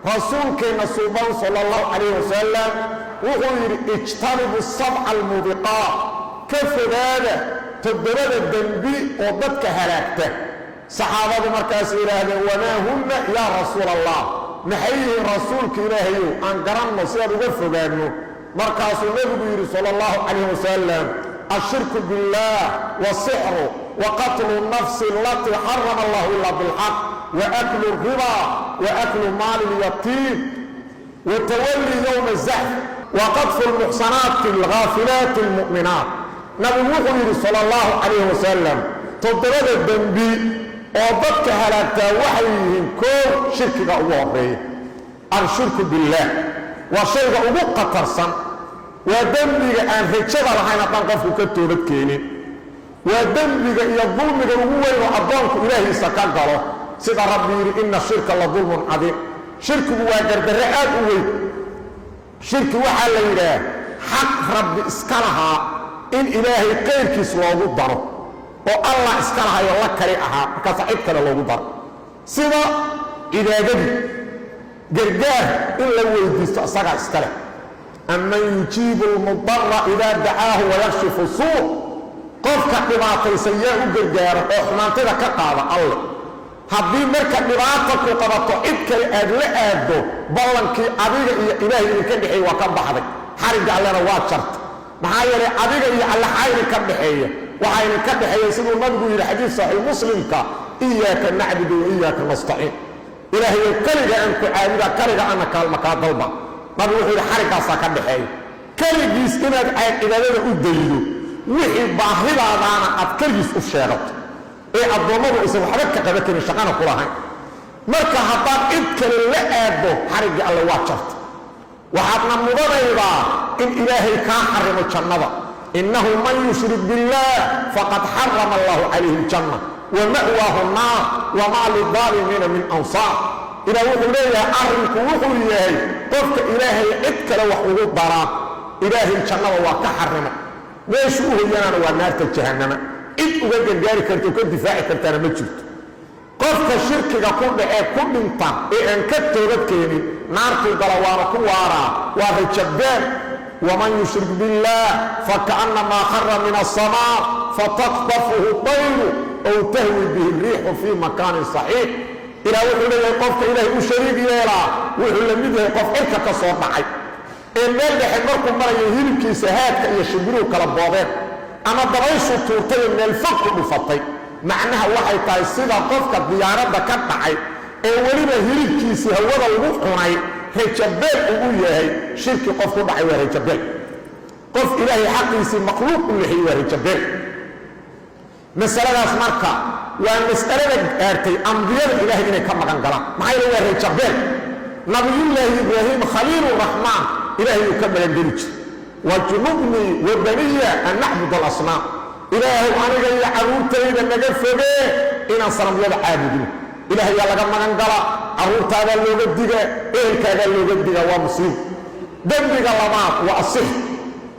Rasuulkeenna suuban sala allahu calayh wasalam wuxuu yidhi: ijtanibu sabca almuubiqaat, ka fogaada toddobada dembi oo dadka halaagta. Saxaabadu markaas yidhaahdeen: wamaa hunna yaa rasuul Allah? Maxay yihiin, rasuulka Ilaahayow, aan garanno sidaad uga fogaanno? Markaasuu nebigu yidhi sala allahu calayh wasalam: ashirku biاllah wasixru waqatlu nafsi alatii xarama allahu ila bilxaq waaklu riba waaklu maali lyatiim watawalli yowma zaxf waqadfu lmuxsanaati alghaafilaati almu'minaat. Nabigu wuxuu yidhi sala allahu calayh wasalam: toddobada dembi oo dadka halaagtaa waxay yihiin: koow, shirkiga ugu horeeya, alshirku biاllaah, waa shayga ugu khatarsan, waa dembiga aan rajada lahayn haddaan qofku ka toobad keenin, waa dembiga iyo dulmiga ugu weyn oo addoonku ilaahiisa ka galo, sida Rabbi yidhi: ina shirka la dulmun cadiim. Shirkigu waa gardarre aad u weyn. Shirki waxaa la yidhaah xaq Rabbi iska lahaa in Ilaahay qayrkiis loogu daro, oo Allah iska lahayoo la kali ahaa, markaasa cid kale loogu daro, sida cibaadadii, gargaar in la weydiisto isagaa iska leh. Aman yujiibu lmudara idaa dacaahu wayakshifu suu. Qofka dhibaataysan yaa u gargaara oo xumaantada ka qaada? Alle. Haddii marka dhibaata ku qabato cid kale aad la aaddo, ballankii adiga iyo Ilaahay idinka dhexeey waa ka baxday, xarigga Allena waa jarta. Maxaa yeelay, adiga iyo Alle xaa idinka dhexeeya? Waxaa idinka dhexeeya, siduu nabigu yidhi xadiis saxiix Muslimka: iyaaka nacbudu wa iyaaka nastaciin. Ilaahayow, keliga aan ku caabuda, keliga ana kaalma kaa dalba. Nabigu wuxuu yidhi xariggaasaa ka dhexeeya, keligiis inaad cibaadada u daydo, wixii baahidaadaana aad keligiis u sheegato, ee addoommadu aysan waxba ka qaban karin, shaqana ku lahayn. Marka haddaad cid kale la aaddo, xariggii Alle waa jarta, waxaadna mudanaydaa in Ilaahay kaa xarimo jannada. Innahu man yushrik biاllah faqad xarama allahu calayhi aljanna wa ma'waahu naar wamaa lidaalimiina min ansaar. Ilaah wuxuu leeyahay, arrinku wuxuu yahay, qofka Ilaahay cid kale wax ugu daraa, Ilaahay jannada waa ka xarimay, meeshu u hoyanaana waa naarta jahannama, cid uga gargaari karta oo ka difaaci kartaana ma jirto. Qofka shirkiga ku dhacee ku dhinta ee aan ka toobad keenin, naartuu gala, waana ku waaraa, waa rajabeen. Waman yushrik biاllah fakaأnnamaa khara min aلsamaa fataqطafuhu طayru ow tahwi bihi riixu fii makaanin saxiix. Ilaah wuxuu leeyahay, qofka Ilaahay u shariig yeelaa wuxuu la mid yahay qof cirka ka soo dhacay ee meel dhexe markuu marayo hilibkiisa haadka iyo shimbiruhu kala boobeen ama dabayshu tuurtayoo meel fog ku dhufatay. Macnaha waxay tahay, sida qofka diyaaradda ka dhacay ee weliba hilibkiisii hawada lagu cunay rajabeel uu u yahay, shirki qof ku dhacay waa rajabeel. Qof Ilaahay xaqiisii makhluuq u lexiyey waa rajabeel. Masaladaas marka waa mas'alada gaartay ambiyada Ilaahay inay ka magan galaan. Maxaa yeele, waa rajabeel. Nabiyullaahi Ibraahim khaliiluraxmaan Ilaahay uu ka magangeli jiray: wajnubnii wa baniya an nacbud alasnaam. Ilaahow, aniga iyo carruurtayda naga fogee inaan sanamyada caabudno. Ilaah yaa laga magan gala, carruurtaadaa looga diga, ehelkaagaa looga diga, waa musiibo. Dembiga labaad waa asixr.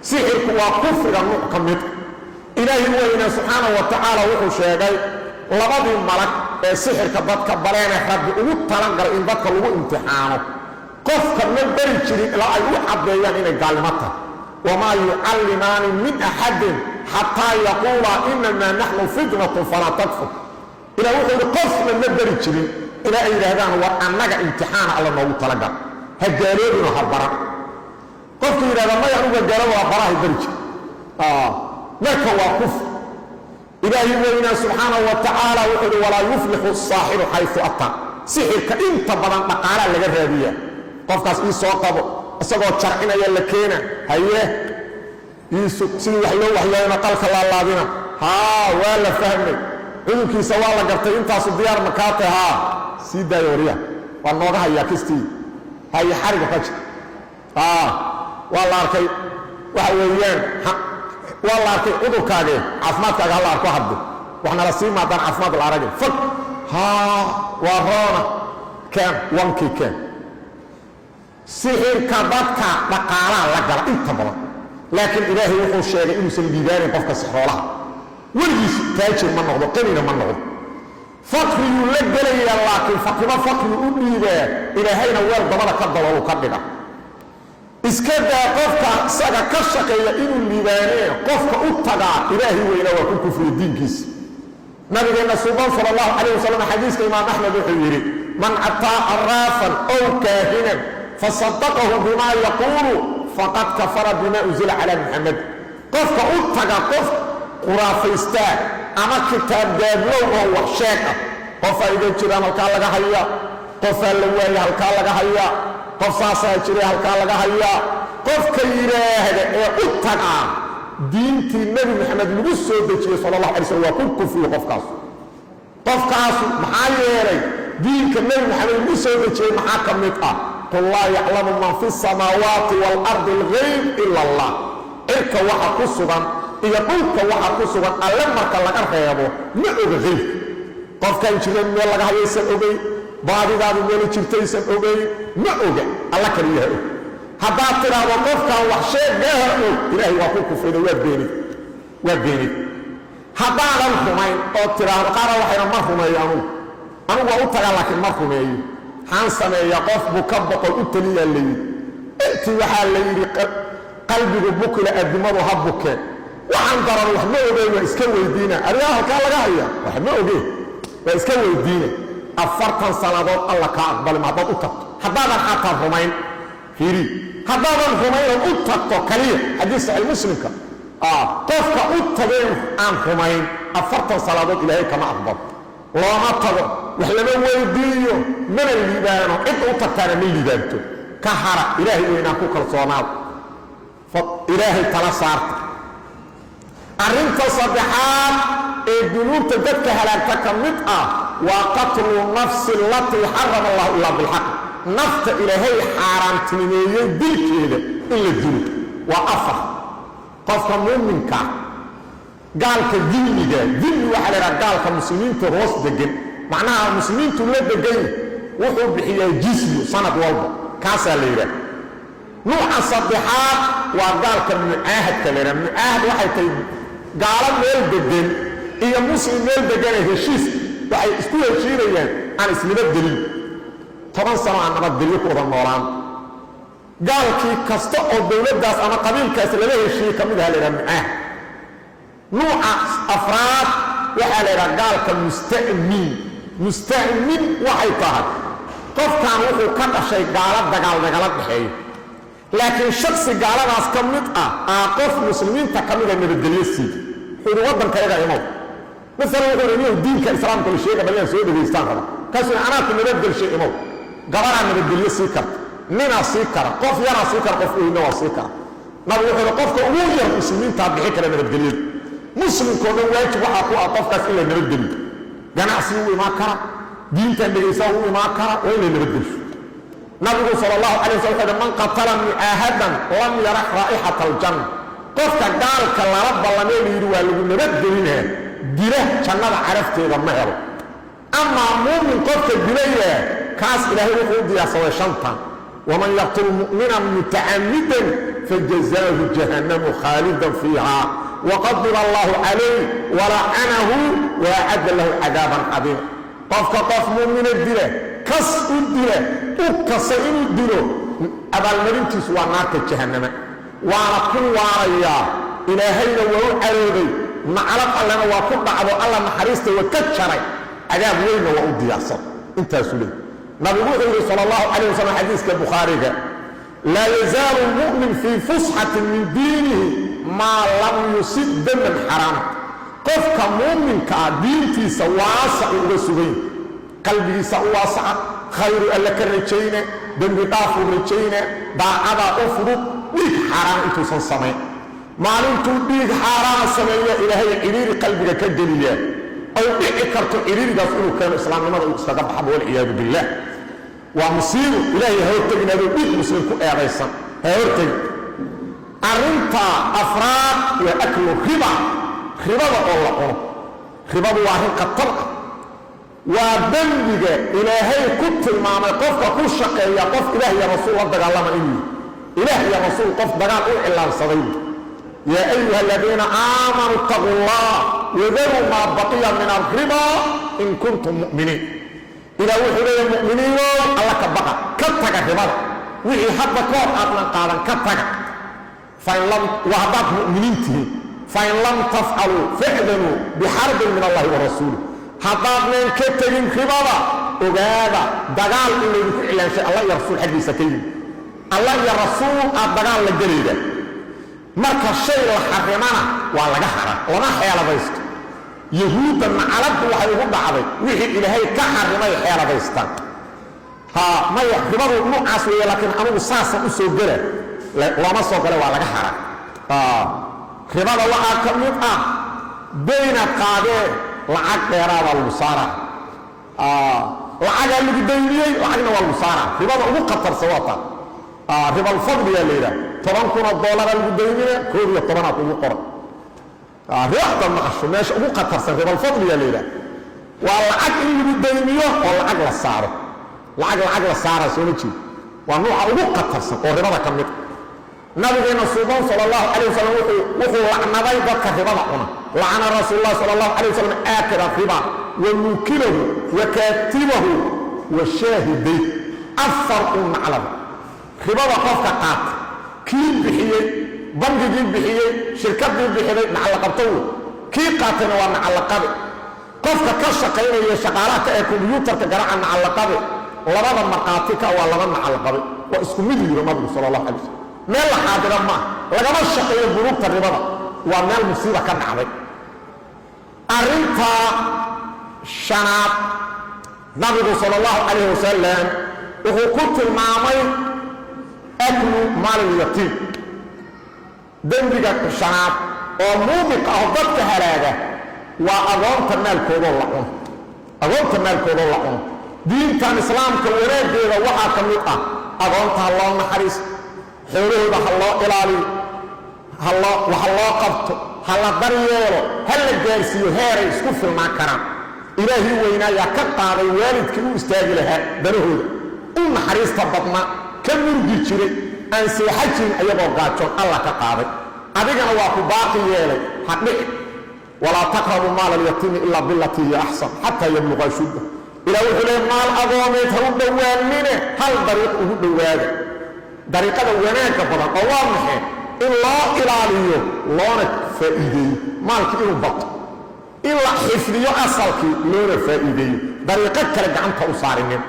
Sixirku waa kufriga nuuc ka mid. Ilaahi weyne subxaana wa tacaala wuxuu sheegay labadii malag ee sixirka dadka bareene Rabbi ugu talangalay in dadka lagu imtixaano. Qofka ma beri jirin ilaa ay u caddeeyaan inay gaalnimo tahay. Wamaa yucallimaani min axadin xataa yaquulaa inamaa naxnu fitnatun falaa takfur. Ilah wuxuu yidhi, qofna ma beri jirin ilaa ay yidhaahdaan: war annaga imtixaana Alla noogu talagal, ha gaaloobino, ha baran. Qofka yidhahda maya, anuga gaalada waa barahay beri jir, marka waa kufr. Ilaahi weynaa subxaana wa tacaala wuxuu yidhi: walaa yuflixu saaxiru xaysu ataa. Sixirka inta badan dhaqaalaa laga raadiyaa. Qofkaas ii soo qabo, isagoo jarcinaya la keena, haye, iisu sidii wax loo waxyaayona qalka laalaadina, haa, waa la fahmay, cudurkiisa waa la gartay, intaasu diyaar makaate, haa, sii daayo, warya waa nooga hayaa kistii, haye, xariga ka jir, waa la arkay, waxa weeyaan waa la arkay cudurkaagee, caafimaadkaaga hala arko, hadde wax nala sii maadaan caafimaad la aragin fog, haa, waa roona, keen wankii, keen. Sixirka dadka dhaqaalaa la gala inta badan, laakiin Ilaahay wuxuu sheegay inuusan liibaanin qofka sixroolaha, weligiis taajir ma noqdo, qanina ma noqdo. Faqriyuu la gelayaa, laakiin faqrimo faqrigu u dhiibaa, ilaahayna weel dabada ka daboolu ka dhiga. Iska daa qofka isaga ka shaqeeya inuu liibaanee, qofka u tagaa ilaahay weynaa waa ku kufriya diinkiisa. Nabigeenna suuban sala allahu calayh wasalam xadiiska imaam Axmed wuxuu yidhi: man ataa caraafan ow kaahinan fasadaqahu bimaa yaquulu faqad kafara bima unzila calaa Muxamed. Qofka u taga qof khuraafaystaa ama kitaab gaablow oo wax sheeg ah, qofaa iga jiraan halkaa laga hayaa, qofaa la waaya halkaa laga hayaa, qof saasaa jira halkaa laga hayaa, qofka yidhaahda ee u tagaa diintii Nebi Maxamed lagu soo dejiyey sala allahu alay slm waa ku kufriye qofkaasu. Qofkaasu maxaa yeelay diinka Nebi Maxamed lagu soo dejiyey maxaa ka mid ah? Qul laa yaclamu man fi samaawaati waalardi alghayb ila allah. Cirka waxa ku sugan iyo dhulka waxa ku sugan alle marka laga reebo ma oga haybka. Qofkaan jiran meel laga hayaysan ogeyn, baadidaadu meela jirtaysan ogeyn, ma oga, alla kaliyaha og. Haddaad tidhaahdo qofkan wax sheegaha og, ilaahay waa ku kufrida, waa beenid, waa beenid. Haddaadan rumayn oo tidhaahdo, qaara waxayna ma rumeeyo, anugu waa u tagaa laakiin ma rumeeyo, maxaan sameeyaa? Qof buu ka boqol u taliyaa layidhi. Intii waxaa la yidhi qalbigu bukila, addimadu ha bukeen. Waxaan daran wax ma ogeen, waa iska weydiina. Adigaa halkaa laga haya wax ma ogeen, waa iska weydiina. 40 sannadood alla kaa aqbalima haddaad u tagto, haddaadan xataa rumayn. Fiiri, haddaadan rumaynood u tagto kaliya, xadiis saxiix Muslimka, qofka u tageen aan rumayn 40 salaadood ilaahay kama aqbalo. Looma tago, wax lama weydiiyo, mana liibaano. Cidda u tagtaana ma liibaanto. Ka hara, ilaahay weynaan ku kalsoonaada, ilaahay tala saarta. Arrinta saddexaad ee dunuubta dadka halaagta ka mid ah waa qatlu nafsi alatii xarama allahu ilaa bilxaq, nafta ilaahay xaaraantinimeeyey dilkeeda in la dilo. Waa afar: qofka muuminka, gaalka dilmiga. Dilmi waxaa la idhaha gaalka muslimiinta hoos degan, macnaha muslimiintu la degan, wuxuu bixiyaa jisyu sanad walba, kaasaa la yidhaha. Nuuca saddexaad waa gaalka mucaahadka la yidhaha. Mucaahad waxay tahay gaalo meel degan iyo muslim meel degane heshiis waxay isku heshiinayaan aan isnabadgelin, 10 sano aan nabadgelyo ku wada noolaan. Gaalkii kasta oo dowladdaas ama qabiilkaas lala heshiiyey ka mid aha la yidhaha mucaahad. Nuuca afraad waxaa la yidhaha gaalka musta'min. Musta'min waxay tahay qofkan wuxuu ka dhashay gaalo dagaal nagala dhexeeyo, laakiin shaksi gaaladaas ka mid ah aa qof muslimiinta ka mida nabadgelyo siiy. Wuxuu yidhi waddankayaga imow. Maalan wuxuu yidhi inuu diinka islaamka la sheega bal inaan soo dhegaystaan raba. Kaasuu anaa ku nabadgelshay, imow. Gabaraa nabadgelyo sii karta, ninaa sii kara, qof yaraa sii kara, qof weyna waa sii kara. Nabigu wuxuu yidhi qofka ugu yar muslimiintaa bixi kara nabadgelyada. Muslimkao dhan waajib waxaa ku ah qofkaas in la nabadgeliyo. Ganacsi u imaan kara, diintan dhegaysaa u imaan kara, waa in la nabadgelsho. Nabigu sal allahu calay waslam wuxuu yidhi: man qatala mucaahadan lam yarax raa'ixata aljanna. Qofka gaalka lala ballamee la yidhi waa lagu nabadgelinaa dila, jannada carafteeda ma helo. Amaa muumin qofka dilaya, kaas ilaahay wuxuu u diyaarsaday shantan: waman yaqtul mu'minan mutacamidan fajazaahu jahannamu khaalidan fiiha waqadiba allahu calayh walacanahu waacadda lahu cadaaban cadiima. Qofka qof muumina dila, kas u dila, u kasa inuu dilo, abaalmarintiisu waa naarta jahannama, waana ku waarayaa. Ilaahayna waa u carooday, naclad allena waa ku dhacdo, alla naxariista waa ka jaray, cadaab weynna waa u diyaarsan. Intaasuu leey. Nabigu wuxuu yidhi sal allahu calayh wasalam xadiiska Bukhaariga: laa yazaalu mu'min fii fusxatin min diinihi maa lam yusib daman xaraama. Qofka muuminka ah diintiisa waasacu uga sugan yahy, qalbigiisa u waasaca, khayru alle ka rajayna, dembi dhaafuu rajayna, daacadaa u fudud, dhiig xaaraana intuusan samayn. Maalintuu dhiig xaaraana sameeya ilaahay cidhiiri qalbiga ka geliyaa, ay dhici karto cidhiirigaas inuu keeno islaamnimada uu iskaga baxaba, walciyaadu billaah. Waa musiibo. Ilaahay ha hortegin adoo dhiig muslim ku eedaysan, ha hortegin. Arrinta afraad waa aklu riba, ribada oo la cuno. Ribadu waa arrin khatar ah, waa dembiga ilaahay ku tilmaamay qofka ku shaqeeya qof ilaah iyo rasuul la dagaalama inuu yihi, ilaah iyo rasuul qof dagaal u cilaansaday. Yaa ayuha aladiina aamanuu itaquu allah wadaruu maa baqiya min alriba In kuntum mu'miniin. Ilaa wuxuu leeyahay: mu'miniinow, Alla ka baqa, ka taga ribada. Wixii hadda ka hor aadnan qaadan ka taga. Waa haddaad mu'miniin tihiin. Fain lam tafcaluu fa'danuu bixarbin min Allahi wa rasuulih. Haddaadnan ka tegin ribada, ogaada dagaal in laydinku cilaanshay Alla iyo rasuul xaggiisa ka yimi. Alla iyo rasuul aad dagaal la gelayda. Marka shay la xarimana waa laga hara, lama xeeladaysto. Yahuudda nacaladdu waxay ugu dhacday wixii Ilaahay ka xarimay xeeladaystaan. Ha, maya, ribadu nuucaas weeye, laakiin anugu saasan u soo gela. Looma soo gale, waa laga hara. Ribada waxaa ka mid ah daynaad qaadee, lacag dheeraadaa lagu saaraa. Lacagaa lagu dayniyey, lacagna waa lagu saaraa. Ribada ugu khatarsa waa taa, ribalfadliyaa la yidhaha. 10,000 oo doolaraa lagu daynina, 11 aa kugu qoran. Ribaxda maqasho, meesha ugu khatarsan ribalfadliyaa la yidhaha. Waa lacag in lagu dayniyo oo lacag la saaro, lacag la saaraa. Sooma jeed? Waa nuuca ugu khatarsan oo ribada ka mid. Nabigeena suuban sal allahu calay wasalam wuxuu lacnaday dadka ribada cuna. Lacana rasuul lah sal allahu calay wasalam aakila riba wa muukilahu wa kaatibahu wa shaahiday. Afar u naclada ribada: qofka qaata, kii bixiyey, bangigii bixiyey, shirkadii bixiday, naclaqabto wey. Kii qaatayna waa naclaqabe. Qofka ka shaqaynaya, shaqaalaha ka ee kombyuutarka garaca, naclaqabe. Labada markhaati ka waa laba nacalqabe. Waa isku mid yiro nabigu sal allahu alay wasalam. Meel la xaadira maaha, lagama shaqeeyo bunuugta ribada. Waa meel musiiba ka dhacday. Arrinta shanaad, nabigu sal allahu calayh wasalam wuxuu ku tilmaamay aklu maalilyatiim. Dembiga shanaad oo muubiq ah oo dadka halaaga waa agoonta maalkoodoo la cuno, agoonta maalkoodoo la cuno. Diintan Islaamka wanaaggeeda waxaa ka mid ah agoonta ha loo naxariisto, xoolahooda ha loo ilaaliyo, ha loo qabto, ha la daryeelo, ha la gaarsiiyo heeray isku filnaan karaan. Ilaahii weynaayaa ka qaaday waalidkii u istaagi lahaa danahooda, u naxariista badna, ka murgi jiray, aan seexa jirin ayagoo gaajoon. Allah ka qaaday, adigana waa ku baaqi yeelay. Ha dhici. Walaa taqrabu maal alyatiimi ilaa bilatii hiya axsan xataa yabluqa ashudda. Ilah wuxuu leey: maal agoomeed ha u dhowaanine, hal dariiq ugu dhowaada, dariiqada wanaagga badan. Oo waa maxay? In loo ilaaliyo loona faa'iideeyo maalkii inuu bato, in la xifdiyo asalkii loona faa'iideeyo, dariiqo kale gacanta u saarinin.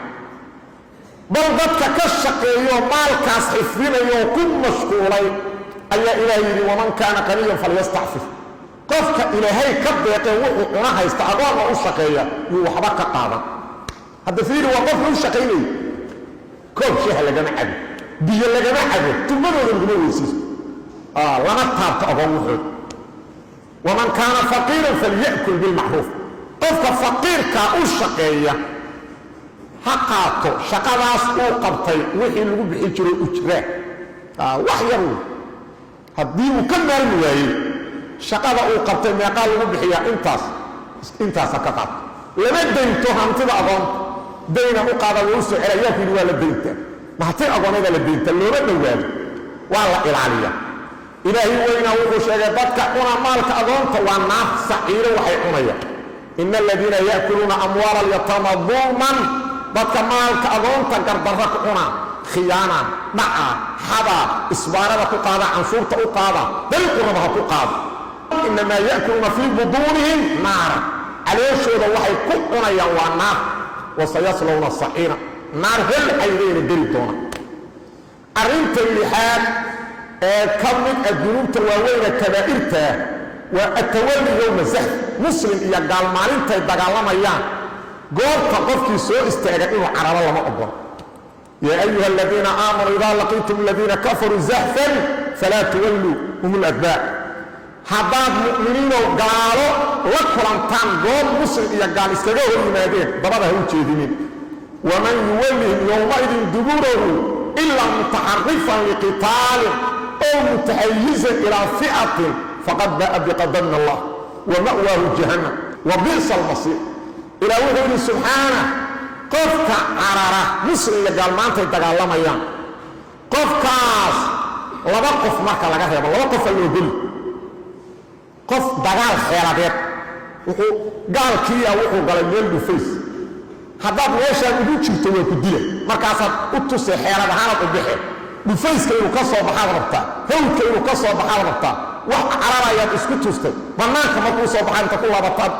Bal dadka ka shaqeeyo maalkaas xifdinayo ku mashquulay ayaa Ilaah yidhi: waman kaana qaniyan falyastacfif. Qofka Ilaahay ka deeqee wuxuu cuna haysta, agoonna u shaqeeya, yuu waxba ka qaadan. Hadda fiiri, waa qofka u shaqaynayay. Koob shaha lagama cabo, biyo lagama cabo, tumadooda laguma weysiisto, lama taabto agoon wuxood. Waman kaana faqiiran falya'kul bilmacruuf. Qofka faqiirkaa u shaqeeya ha qaato shaqadaas uu qabtay wixii lagu bixi jiray ujraa, wax yar wey. Haddii uu ka maarmi waayey shaqada uu qabtay, meeqaa lagu bixiyaa? Intaas intaasa ka qaato. Lama daynto hantida agoonta. Dayna u qaada, waa u soo cela. Yaa ku yidhi waa la dayntaa? Mahti agooneeda la daynta looma dhowaado, waa la ilaaliya. Ilaahi weynaa wuxuu sheegay dadka cuna maalka agoonta waa naar saciiro waxay cunayaan. Ina aladiina ya'kuluuna amwaala alyataama dulman, dadka maalka agoonta gardarra ku cunaa, khiyaana, dhaca, xada, isbaarada ku qaada, canshuurta u qaada, dariiqu raba ha ku qaado, inamaa ya'kuluuna fii buduunihim naara, calooshooda waxay ku cunayaan waa naar. Wasayaslowna saciira, naar hel caydayna geli doona. Arrinta lixaad ee ka mid a dunuubta waaweyna kabaa'irtaa waa atawalli yowma zaxf. Muslim iyo gaal maalintay dagaalamayaan, goobta qofkii soo istaaga inuu carabo lama ogolo. Yaa ayuha aladiina aamanuu idaa laqiitum aladiina kafaruu zaxfan falaa tuwalluu hum ladbaar. Haddaad mu'miniinow gaalo la kulantaan goob muslim iyo gaal iskaga hor yimaadeen, dabada ha u jeedinin. Waman yuwallihim yowmaidin duburahu ilaa mutaxarifan liqitaalin ow mutaxayizan ilaa fi'atin faqad ba'a biqadar min allah wa ma'waahu jahannam wa bi'sa almasiir. Ilaa wuxuu yidhi subxaana: qofka carara muslim iyo gaal maantay dagaalamayaan, qofkaas laba qof marka laga reebo, laba qofa loo geli. Qof dagaal xeeladeed Wuxuu gaalkiiya wuxuu galay meel dhufays. Haddaad meeshaan ugu jirto waa ku dila. Markaasaad u tusay xeelad ahaanaad u bixe. Dhufayska inuu ka soo baxaad rabtaa, hawdka inuu ka soo baxaad rabtaa, wax cararayaad isku tustay. Bannaanka markuu soo baxaa inta ku laabataad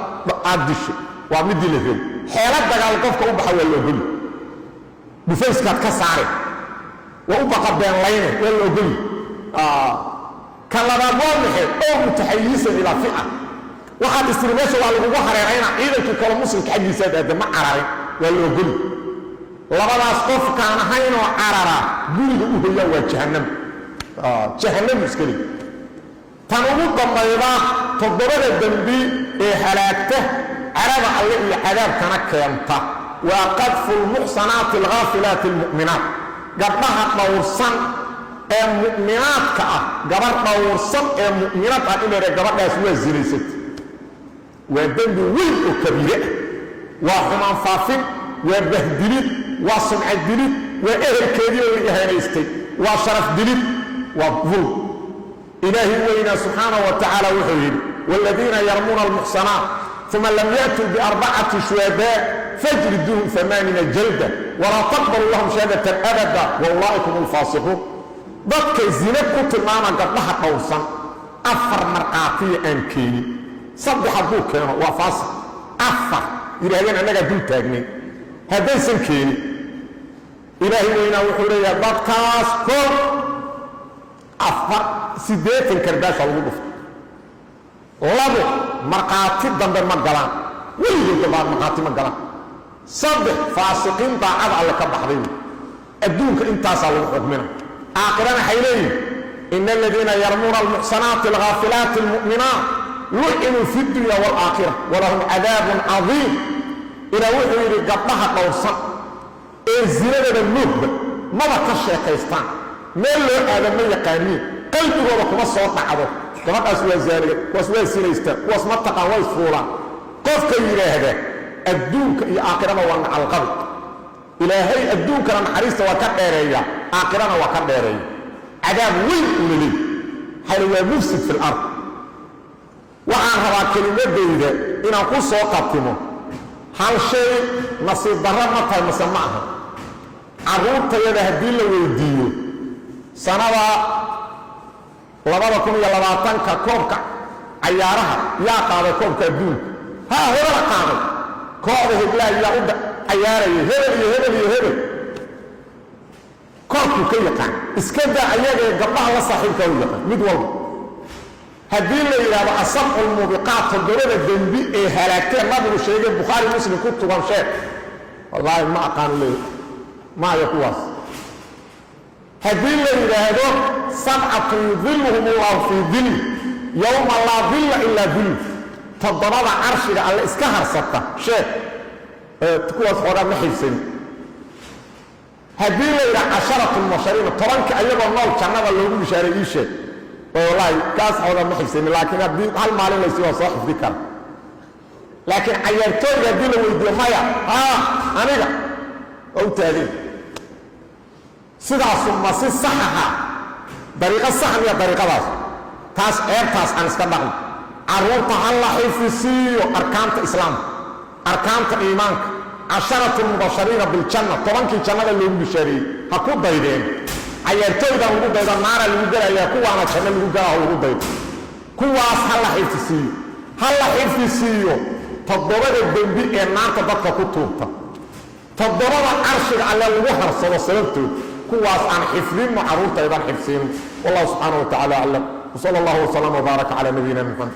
aad dishay. Waa midii la rabay. Xeelad dagaal qofka u baxa waa la ogoli. Dhufayskaad ka saare, waa u baqa beenlayne, waa la ogoli. Ka labaad waa maxay? Oo mutaxayisan ilaa fica. Waxaad istiri meesha waa lagugu hareerayna, ciidankii kale muslimka xaggiisaad aadda, ma cararin, waa la ogoli. Labadaas qofkaan ahaynoo carara guriga u hoyaa waa jahannam, jahannamu iskali. Tan ugu dambayda, toddobada dembi ee halaagta, carada alle iyo cadaabkana keenta, waa qadfu lmuxsanaati alghaafilaati almu'minaat. Gabdhaha dhowrsan ee mu'minaadka ah, gabar dhowrsan ee mu'minad ah in la gabadhaas waa zinaysatay, waa dembi weyn oo kabiire ah. Waa xumaan faafin, waa bahdilid, waa sumcad dilid, waa ehelkeedii oo la ihanaystay, waa sharaf dilid, waa dulm. Ilaahi weynaa subxaana wa tacaala wuxuu yidhi: waaladiina yarmuuna almuxsanaat uma lam ya'tuu biarbacati shuhadaa fajliduuhum amaanina jalda walaa taqbalu lahum shahaadatan abada wa ulaa'ika hum alfaasiquun. Dadka zine ku tilmaama gabdhaha dhowrsan, afar markhaatiya aan keenin, saddex hadduu keeno waa faasiq. Afar yidhaahdeen annagaa dul taagnay haddaysan keenin, ilaahi weynaa wuxuu leeyahay dadkaas kor afar 80 karbaasha lagu dhufto. Labo, markhaati dambe ma galaan, weligood dambaa markhaati ma galaan. Saddex, faasiqiin daacada alle ka baxday. Adduunka intaasaa lagu xukmina. Aakhirana waxay leeyihin: ina aladiina yarmuuna almuxsanaati alghaafilaati almu'minaat lucinuu fi dunya waalaakhira walahum cadaabun cadiim. Ilaa wuxuu yidhi gabdhaha dhowrsan ee zinadada moogba maba ka sheekaystaan, meel loo aada ma yaqaaniin, qalbigooda kuma soo dhacdo gabadhaas waa zaaniga, kuwaas waa sinaystaan, kuwaas ma taqaan, waa isfuulaan. Qofka yidhaahda adduunka iyo aakhirada waa nacalqabi. Ilaahay adduunkana naxariista waa ka dheereeya, aakhirana waa ka dheereeya, cadaab weyn uuna leey. Maxaa waa mufsid fi lard. Waxaan rabaa kelimadayda inaan ku soo qatimo hal shay. Nasiib darro ma tahay mase ma aha? Carruurtayada haddii la weydiiyo sanada 2020-ka koobka cayaaraha yaa qaaday, koobka adduunka haa hebela qaaday, kooxda heblaha yaa u cayaarayay, hebel iyo hebel iyo hebel, koobkuu ka yaqaan. Iska daa ayagee, gabdhaha la saaxiibkaa u yaqaan mid walba. Haddii la yidhaahdo asabcu lmuubiqaat, toddobada dembi ee halaagtee nabigu sheegay, Bukhaari Muslim ku tugan, sheeg, wallaahi ma aqaanu leey maayo kuwaas. Haddii la yidhaahdo sabcatun yudiluhum allahu fii dilli yowma laa dilla ilaa dillu, toddobada carshiga alle iska harsata sheeg, kuwaas xoogaa ma xiibsani. Haddii la yidhaha casharatu lmubashariina, tobanka ayagoo nool jannada loogu bishaaray ii sheeg, wallaahi kaas xoogaa ma xibsani. Laakiin haddii hal maalin laysi waa soo xifdi kara. Laakiin cayaartooyga haddii la weydiiyo, maya haa aniga waa u taagay. Sidaasu ma si sax aha? Dariiqo sax miya dariiqadaas? Taas ceebtaas aan iska dhaqno. Carruurta ha la xifisiiyo arkaanta islaamka, arkaanta iimaanka, casharatu lmubashariina biljanna, tobankii jannada loogu bishaareeyey ha ku daydeen. Cayaartooydan lagu daydo naara lagu gelayaa, kuwaana janno lagu galaa lagu daydo. Kuwaas ha la xifdisiiyo, ha la xifdisiiyo toddobada dembi ee naarta dadka ku tuurta, toddobada carshiga alle lagu harsado sababtood. Kuwaas aan xifdinno, carruurtaydaan xifsiino. Wallahu subxaana wa tacala aclam, wsala allahu wslam wbaaraka cala nabiyina Muxamed.